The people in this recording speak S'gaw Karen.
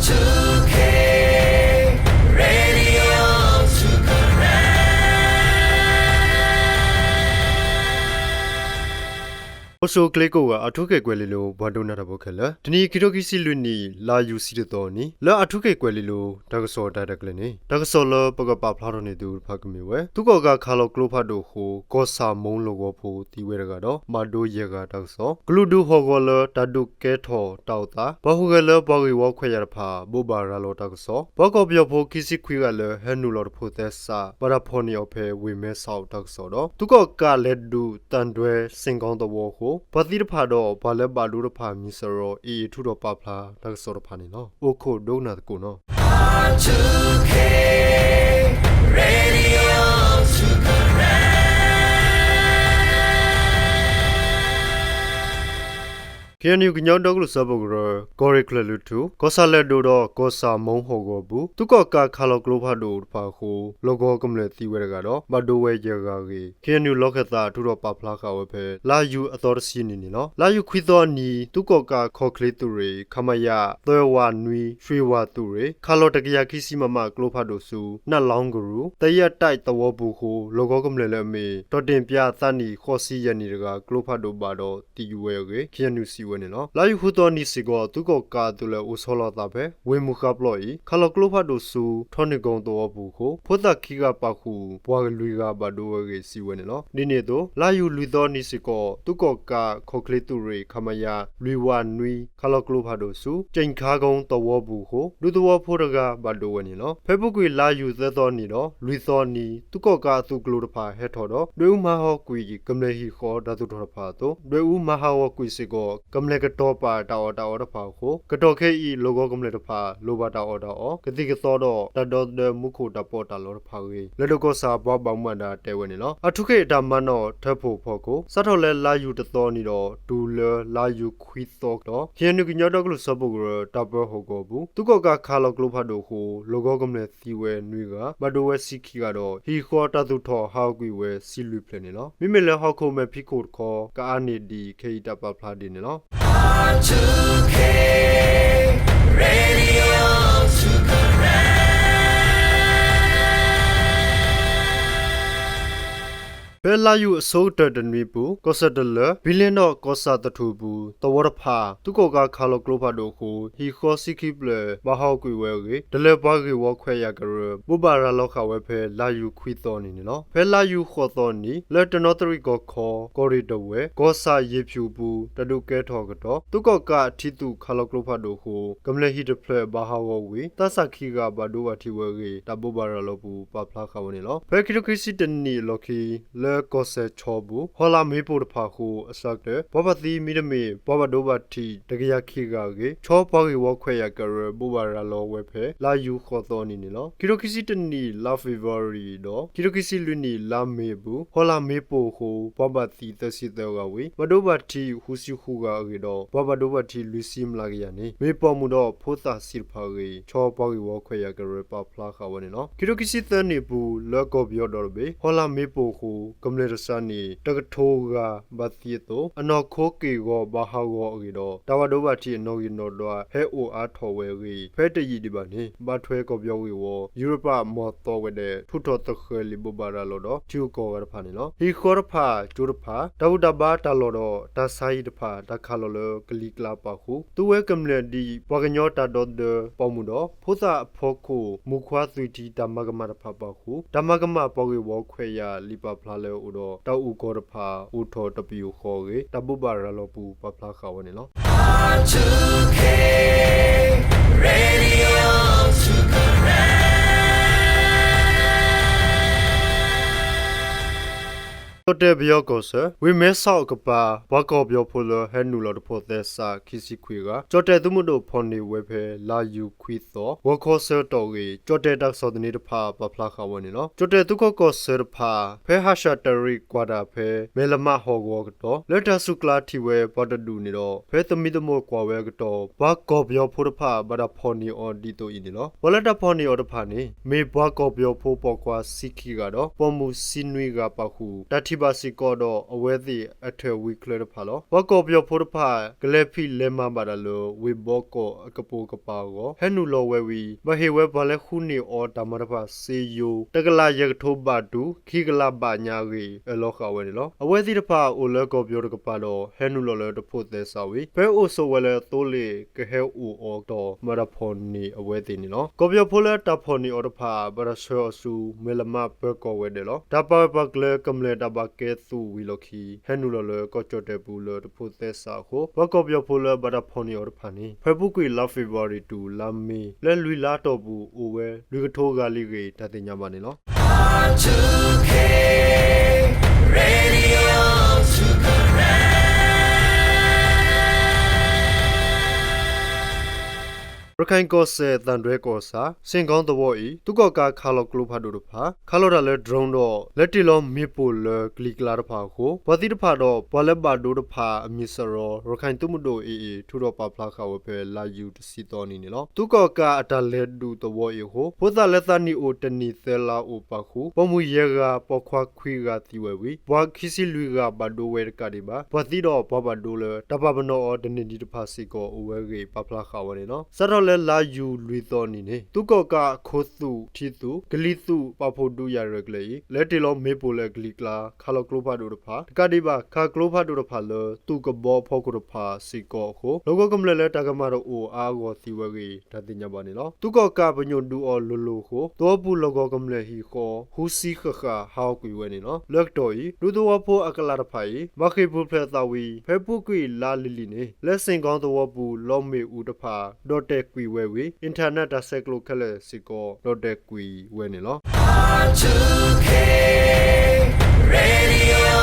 Radio Sukara. အိၣ်ဆူၣ်ချ့ကိးဂၤ အၣ်ထူခ့ၣ်ကွဲၤလ့လိၤ ပှၤဒိကနၣ်တၢ်ဖိခဲလၢာ်, တနံၤအံၤ ခံထိခံဆံလွံၢ်နံၣ် လါယူၤ ဆံတသီအနံၤ လၢအၣ်ထူခ့ၣ်ကွဲၤလ့လိၤ တၢ်ကစီၣ်တၢ်ရဲၣ်တၢ်ကျဲၤန့ၣ် တၢ်ကစီၣ်လၢပကပာ်ဖျါထီၣ်န့ၢ်သုတဖၣ်ကမ့ၢ်ဝဲ သုးကီၣ်ကးခးလီၤကျိဖးဒိၣ်အဃိ ကီၢ်ဆၣ်မိၢ်လီၢ်ကဝီၤဖိသံဝဲတဂၤဒီး ဘၣ်ဒိယဲၢ်ဂၤတၢ်ကစီၣ်, ကလုာ်ဒူၣ်ဟီၣ်ကဝီၤလၢတၢ်ဒုးကဲထီၣ်တၢ်အိၣ်သး ပှၤဟူးဂဲၤလၢပှၤဂ့ၢ်ဝီခွဲးယာ်တဖၣ် ဘိးဘၣ်ရၤလီၤတၢ်ကစီၣ်, ပှၤကီၢ်ပယီၤဖိခံဆံခွံဂၤလၢ ဟဲနုာ်လီၤတဖိးသဲစး ဘၣ်တၢ်ဖီၣ်န့ၢ်အီၤဖဲဝ့ၢ်မဲဆီးတၢ်ကစီၣ်ဒီး သုးကီၣ်ကးလဲၤဒုးသံတွဲစ့ၣ်ကီးသဝီအဃိ ပှၤသံတဖၣ်ဒီး ပှၤလၢဘၣ်ဒိတဖၣ်မံၤစရီ အ့ၣ်အ့ၣ်ထုးထီၣ်ပာ်ဖျါတၢ်ကစီၣ်တဖၣ်န့ၣ်လီၤ. အိၣ်ခိးဒိကနၣ်သကိးနီၤ. Radio Sukara. ခ့ၣ်အဲၣ်ယူၣ် ကညီဒီကလုာ်စၢဖှိၣ်ကရၢ ကီၢ်ရ့ၣ်ကၠဲၤလွီၢ်ထူၣ် ကီၢ်ဆၣ်လဲၤဒိၣ်ဒီး ကီၢ်ဆၣ်မိၢ်ဟီၣ်ကဝီၤအပူၤ သုးကီၣ်ကးခးလီၤကျိဖးဒိၣ်တဖၣ်အဃိ လီၢ်ကဝီၤကမျၢၢ်သံဝဲတဂၤဒီး ဘၣ်ဒိဝဲယဲၢ်ဂၤအဂ့ၢ် ခ့ၣ်အဲၣ်ယူၣ် လီၢ်ခၢၣ်သးထုးထီၣ်ပာ်ဖျါဃာ်ဝဲဖဲ လါယူၤအသီတဆံနံၤန့ၣ်လီၤ. လါယူၤခွံသီအနံၤ သုးကီၣ်ကးခီၣ်ချ့သုးရ့ၣ် ခမရ သၢဝးနွံ ရွှ့ၣ်ဝးသုးရ့ၣ် ခးလီၤတကယၤခံဆံ မမ ကျိဖးဒိၣ်ဆူ နၣ်လီၤကရူၢ် သယဲၢ်တၢ်သဝီပူၤအဃိ လီၢ်ကဝီၤကမျၢၢ်လၢအမ့ၢ် တီၣ်တ့ၣ်ပၠးသးနံၣ်ဃိးဆံယဲၢ်နံၣ်တဂၤ ကျိဖးဒိၣ်ဘၣ်ဒီးသံဝဲအဂ့ၢ် ခ့ၣ်အဲၣ်ယူၣ် စံးဝဲန့ၣ်လီၤ. လါယူၤဃုသီနံၤစ့ၢ်ကီး သုးကီၣ်ကးအသုးလၢအိၣ်ဆီလီၤအသးဖဲ ဝ့ၢ်မုၢ်ဃါပျီအံၤ ခးလီၤကျိဖးဒိၣ်ဆူ ထီနုၣ်ကိသဝီပူၤအဃိ ဖိသၣ်ခံဂၤပာ်ဃုာ် ပှၤလွံၢ်ဂၤဘၣ်ဒိဝဲအဂ့ၢ် စံးဝဲန့ၣ်လီၤ. ဒ်န့ၣ်အသိး လါယူၤလွံၢ်သီနံၤစ့ၢ်ကီး သုးကီၣ်ကးခီၣ်ချ့သုးရ့ၣ် ခမရ လွံၢ်ဝးနွံ ခးလီၤကျိဖးဒိၣ်ဆူ ကၠ့ၣ်ခါကိသဝီပူၤအဃိ ဒူသဝီဖိတဂၤဘၣ်ဒိဝဲန့ၣ်လီၤ. ဖဲအပူၤကွံာ် လါယူၤသၢသီနံၤဒီး လွံၢ်သီနံၤ သုးကီၣ်ကးအသုးကျိၤတဖၣ်ဟဲထီၣ်ဒီး ဒွဲၣ်အူမၤဟးဂီၤကွံာ် ကမျၢၢ်ဟံၣ်ဃီတၢ်သူၣ်ထီၣ်တဖၣ်အသိး ဒွဲၣ်အူမၤဟးဂီၤကွံာ်စ့ၢ်ကီး ကမျၢၢ်ကတီၤပာ်တၢ်အီၣ်တၢ်အီတဖၣ်အဃိ ကတီၢ်ခဲအံၤ လီၢ်ကဝီၤကမျၢၢ်တဖၣ် လိၣ်ဘၣ်တၢ်အီၣ်တၢ်အီ ကသံၣ်ကသီဒီး တၢ်ဒီသဒၢမူခိၣ်တၢ်ပီးတၢ်လီတဖၣ်အဂ့ၢ် လၢၢ်ဒိၣ်ကီၢ်ဆၣ်ပှၤဘၣ်မူဘၣ်ဒါတဲဝဲန့ၣ်လီၤ. အၣ်ထူခ့ၣ်အတၢ်မၤနီၣ်ထၢဖှိၣ်အဖီခိၣ် စးထီၣ်လၢလါယူၤတသီနံၤဒီး တုၤလၢလါယူၤခွံသီကတီၢ် ခ့ၣ်အဲၣ်ယူၣ် ကညီဒီကလုာ်စၢဖှိၣ်ကရၢ တၢ်ပၢဟီၣ်ကဝီၤအပူၤ သုးကီၣ်ကးခးလီၤကျိဖးဒိၣ်အဃိ လီၢ်ကဝီၤကမျၢၢ်သံဝဲနွံဂၤ ဘၣ်ဒိဝဲဆံခံဂၤဒီး ဟံၣ်ဃီတၢ်သူၣ်ထီၣ်ဟးဂီၤကွံာ်ဝဲဆံလွံၢ်ဖျၢၣ်န့ၣ်လီၤ. မ့မ့ၢ်လၢဟီၣ်ခိၣ်မဲာ်ဖံးခိၣ်တခီ ကအါန့ၢ်ဒံး ခဲအံၤတၢ်ပာ်ဖျါဒ်န့ၣ်လီၤ. Radio Sukara. ဖဲလါယူၤအဆိကတၢၢ်တနွံအပူၤ ကီၢ်စဲၣ်တလၢ ဘံလ့ဒီးကီၢ်ဆၣ်သထူၣ်အပူၤ သဝီတဖၣ် သုးကီၣ်ကးခးလီၤကျိဖးဒိၣ်အဃိ ဟံၣ်ဃီဆံခံဖျၢၣ် ဘၣ်ဟးဂီၤကွံာ်ဝဲအဂ့ၢ် တလၢၤပှၤဂ့ၢ်ဝီခွဲးယာ်ကရၢ ဘိးဘၣ်ရၤလီၤဃာ်ဝဲဖဲ လါယူၤခွံသီနံၤန့ၣ်လီၤ. ဖဲလါယူၤဃိးသီနံၤ လၢတနီသရံၣ်ကီၢ်ခီ ကီၢ်ရ့ၣ်ဒဝဲၢ် ကီၢ်ဆၣ်ယ့ၣ်ဖၠူၣ်အပူၤ တၢ်ဒုးကဲထီၣ်အကတီၢ် သုးကီၣ်ကးအထံသုးခးလီၤကျိဖးဒိၣ်အဃိ ကမျၢၢ်ဟံၣ်တဖျၢၣ်ဘၣ်ဟးဂီၤဝံၤ သးစၢ်ခံဂၤဘၣ်ဒိဘၣ်ထံးဝဲအဂ့ၢ် တၢ်ဘိးဘၣ်ရၤလီၤပူၤပာ်ဖျါဃာ်ဝဲန့ၣ်လီၤ. ဖဲခံထိခံဆံတနံၣ်အလီၢ်ခံ လၢကီၢ်စဲၣ်ခၠီအပူၤ ဟီၣ်လာ်မ့ၣ်ပိၢ်တဖၣ်အဃိ အစှၤကတၢၢ် ပှၤဘၣ်သံမ့တမ့ၢ် ပှၤဘၣ်ဒိဘၣ်ထံး တကယၤခံဂၤအဂ့ၢ် ခၠီပှၤဂ့ၢ်ဝီခွဲးယာ်ကရၢ ဘိးဘၣ်ရၤလီၤဝဲဖဲ လါယူၤဃိးသီနံၤန့ၣ်လီၤ. ခံထိခံဆံတနံၣ် လါဖ့ၤဘြူၤအါရံၤဒီး ခံထိခံဆံလွံၢ်နံၣ် လါမ့ၤအပူၤ ဟီၣ်လာ်မ့ၣ်ပိၢ်အဃိ ပှၤဘၣ်သံသၢဆံသၢဂၤဝံၤ ဘၣ်ဒိဘၣ်ထံးဃုဆံဃုဂၤအဂ့ၢ်ဒီး ပှၤဘၣ်ဒိဘၣ်ထံးလွံၢ်ဆံမျးကယၤန့ၣ် မ့ၢ်ပိာ်မုၣ်ဒီးဖိသၣ်ဆံးတဖၣ်အဂ့ၢ် ခၠီပှၤဂ့ၢ်ဝီခွဲးယာ်ကရၢ ပာ်ဖျါဃာ်ဝဲန့ၣ်လီၤ. ခံထိခံဆံသၢနံၣ်အပူၤ လၢကီၢ်ပယီၤဒီတဘ့ၣ် ဟီၣ်လာ်မ့ၣ်ပိၢ်အဃိ ကမျၢၢ်တစှၤန့ၣ် တကထိဂၤဘၣ်သံအသိး အနီၢ်ခိက့ၢ်ဂီၤဘၣ်ဟးဂီၤအဂ့ၢ်ဒီး တၢ်ဘၣ်ဒိဘၣ်ထံးအနီၣ်ဂံၢ်နီၣ်ဒွး ဟဲအိၣ်အါထီၣ်ဝဲအဂ့ၢ် ဖဲတယံာ်ဒံးဘၣ်န့ၣ် ဘၣ်ထွဲကီၢ်ပယီၤဂ့ၢ်ဝီ ယူရပၤမီၢ်သီဝဲၤဒၢး ထုးထီၣ်သဃဲၤလံာ်ဘိးဘၣ်ရၤလီၤဒီး ထံဂုၤကီၢ်ဂၤတဖၣ်န့ၣ်လီၤ. ဟံၣ်ဃီတဖၣ် ကၠိတဖၣ် တၢ်ဘူၣ်တၢ်ဘါတၢ်လီၢ်ဒီး တၢ်ဆါဟံၣ်တဖၣ် တၢ်ခးလီၤလၢကလံၤကျါပာ်ဃုာ် သုဝဲကမျၢၢ်ဒ်ပှၤကညီတၢ်ဒီသဒၢ ပိာ်မုၣ်ဒီး ဖိသၣ်အဖီခိၣ် မူခွါသွံၣ်ထံတၢ်မၤကမၣ်တဖၣ်ပာ်ဃုာ် တၢ်မၤကမၣ်ပှၤဂ့ၢ်ဝီခွဲးယာ်လံာ်ပာ်ဖျါလၢအအိၣ်ဒီး တၢ်အုၣ်ကီၤတဖၣ် အိၣ်ထီၣ်တပယူာ်ဃီအဂ့ၢ် တၢ်ဘိးဘၣ်ရၤလီၤပူၤပာ်ဖျါဃာ်ဝဲန့ၣ်လီၤ. ကၠီၣ်တဲၣ်ပယီၤကီၢ်ဆၢ ဝ့ၢ်မဲဆီးအကပၤ ပှၤကီၢ်ပယီၤဖိလၢဟဲနုာ်လီၤတဖိးသဲစးခံဆံခွံဂၤ ကၠီၣ်တဲၣ်သုးမုၢ်ဒိၣ်ဖီၣ်န့ၢ်ဝဲဖဲ လါယူၤခွံသီ ဂီၤခီဆၢကတီၢ်အဂ့ၢ် ကၠီၣ်တဲၣ်တၢ်ကစီၣ်သန့တဖၣ် ပာ်ဖျါဃာ်ဝဲန့ၣ်လီၤ. ကၠီၣ်တဲၣ်သုးကီၣ်ကီၢ်ဆၢတဖၣ် ဖဲဟါၡးတရံးကွၢ်တၢ်ဖဲ မဲၢ်လမးဟီၣ်ကဝီၤအကတီၢ် လၢတၢ်ဆူၣ်ကျါထံၣ်ဝဲပှၤတဒူၣ်န့ၣ်ဒီး ဖဲသမံသမိးကွၢ်ဝဲအကတီၢ် ပှၤကီၢ်ပယီၤဖိတဖၣ် ဘၣ်တၢ်ဖီၣ်န့ၢ်အီၤဒ်သိးအံၤန့ၣ်လီၤ. ပှၤလၢတၢ်ဖီၣ်န့ၢ်အီၤတဖၣ်န့ၣ် မ့ၢ်ပှၤကီၢ်ပယီၤဖိပိာ်ခွါဆံခံဂၤဒီး ပိာ်မုၣ်ဆံနွံဂၤပာ်ဃုာ် တၢ်ထံၣ်ဘၣ် စ့ၢ်ကီးဒီးအဝဲသ့ၣ်အထၢၣ်ဝံချၢတဖၣ်လီၤ. ပှၤကီၢ်ပယီၤဖိတဖၣ် ကလဲၤဖံးလဲၤမၤဘၣ်တၢ်လၢ ဝ့ၢ်ဘီကီၢ်အကပိာ်ကပၤအဂီၢ် ဟဲနုာ်လီၤဝဲဝံၤ ဘၣ်ဟ့ၣ်ဝဲပှၤလၢဃုန့ၢ်အီၤတၢ်မၤတဖၣ် စ့ယိၤ တကလးယဲၢ်ကထိဘးတုၤ ခံကလးဘးညါအဂ့ၢ် အၢၣ်လီၤဃာ်ဝဲန့ၣ်လီၤ. အဝဲသ့ၣ်တဖၣ်အိၣ်လၢကီၢ်ပယီၤတကပၤဒီး ဟဲနုာ်လီၤလၢတဖိးသဲစးဝံၤ ဖဲအိၣ်ဆိးဝဲလၢသိလ့ၣ် ကဟဲအိၣ်အီၤတီၢ် ဘၣ်တၢ်ဖီၣ်န့ၢ်အဝဲသ့ၣ်န့ၣ်လီၤ. ကီၢ်ပယီၤဖိလၢတၢ်ဖီၣ်န့ၢ်အီၤတဖၣ် ဘၣ်တၢ်ဆှၢအီၤဆူ မဲၢ်လမးပၢၤကီၢ်ဝဲၤဒၢးလီၤ. တၢ်ပာ်ဝဲပှၤကျၢၤကမျၢၢ်တၢ်ဘၣ်ကဲသုးဝံၤလီၢ်ခံ ဟဲနုာ်လီၤလၢကီၢ်ကၠီၣ်တဲၣ်ပူၤလၢတဖိးသဲစးအဃိ ပှၤကီၢ်ပယီၤဖိလၢဘၣ်တၢ်ဖီၣ်န့ၢ်အီၤတဖၣ်န့ၣ် ဖဲအပူၤကွံာ်လါဖ့ၤဘြူၤအါရံၤတုၤလါမ့ၤ လၢလွံၢ်လါအတီၢ်ပူၤ အိၣ်ဝဲလွံၢ်ကထိဂၤလံအဂ့ၢ် တၢ်သ့ၣ်ညါဘၣ်န့ၣ်လီၤ. ရခၢၣ်ကီၢ်စဲၣ်သၣ်ဒွဲကီၢ်ဆၣ် စ့ၣ်ကီသဝီအံၤ သုးကီၣ်ကးခးလီၤကျိဖးဒိၣ်တဖၣ် ခးလီၤတၢ်လၢ drone ဒီး လဲၤတ့ၢ်လီၤမ့ၣ်ပိၢ်လၢကလံၤကျါတဖၣ်အဃိ ပှၤသံတဖၣ်ဒီး ပှၤလၢဘၣ်ဒိတဖၣ်အမံၤစရီ ရခၢၣ်သုးမုၢ်ဒိၣ် AA ထုးထီၣ်ပာ်ဖျါဃာ်ဝဲဖဲလါယူၤတဆံသီအနံၤန့ၣ်လီၤ. သုးကီၣ်ကးအတၢ်လဲၤဒုးသဝီအံၤအဃိ ဖိသၣ်လၢသးနံၣ်အိၣ်တနံၣ်သၢလါအိၣ်ပာ်ဃုာ် ပိာ်မုၣ်ယဲၢ်ဂၤ ပိာ်ခွါခွံဂၤသံဝဲဝံၤ ပှၤခံဆံလွံၢ်ဂၤဘၣ်ဒိဝဲတကးဒံးဘၣ် ပှၤသံဒီးပှၤဘၣ်ဒိလၢတၢ်ပာ်ပနီၣ်အီၤတန့ၢ်ဒံးတဖၣ်စ့ၢ်ကီးအိၣ်ဝဲအဂ့ၢ် ပာ်ဖျါဃာ်ဝဲန့ၣ်လီၤ. စးထီၣ်လၢလါယူၤလွံၢ်သီအနံၤန့ၣ် သုးကီၣ်ကးအခိၣ်သူၣ်ထံသုး ကလံၤသူးပာ်ဖှိၣ်ဒုးယၤရဲၣ်ကျဲၤအံၤ လဲၤတ့ၢ်လီၤမ့ၣ်ပိၢ်လၢကလံၤကျါ ခးလီၤကျိဖးဒိၣ်တဖၣ် တကးဒံးဘၣ် ခးကျိဖးဒိၣ်တဖၣ်လၢ သုးကဘီအဖီခိၣ်တဖၣ်စ့ၢ်ကီးအဃိ လီၢ်ကဝီၤကမျၢၢ်လၢတၢ်ကမၣ်တအိၣ်အါအဂီၢ်သံဝဲအဂ့ၢ် တၢ်သ့ၣ်ညါဘၣ်န့ၣ်လီၤ. သုးကီၣ်ကးပညိၣ်ဒုးအီၤလိၤလိၤအဃိ သဝီပူၤလီၢ်ကဝီၤကမျၢၢ်ဟံၣ်ဃီ ဃုဆံဃၣ်ဃၣ်ဟးဂီၤကွံာ်ဝဲန့ၣ်လီၤ. လၢကတီၢ်အံၤ ဒူသဝီဖိအကလးတဖၣ်အံၤ ဘၣ်ဃ့ၢ်ပူၤဖျဲးသးဝံၤ ဖဲအပူၤကွံာ်လါလံၤလံၤန့ၣ် လၢစ့ၣ်ကီသဝီပူၤ လီမ့ၣ်အူတဖၣ် ဒီၣ်တဲာ်ကွံာ်ဝဲဝံၤ internet တၢ်ဆဲးကျိးခဲလၢာ်စ့ၢ်ကီး ဒီၣ်တဲာ်ကွံာ်ဝဲန့ၣ်လီၤ.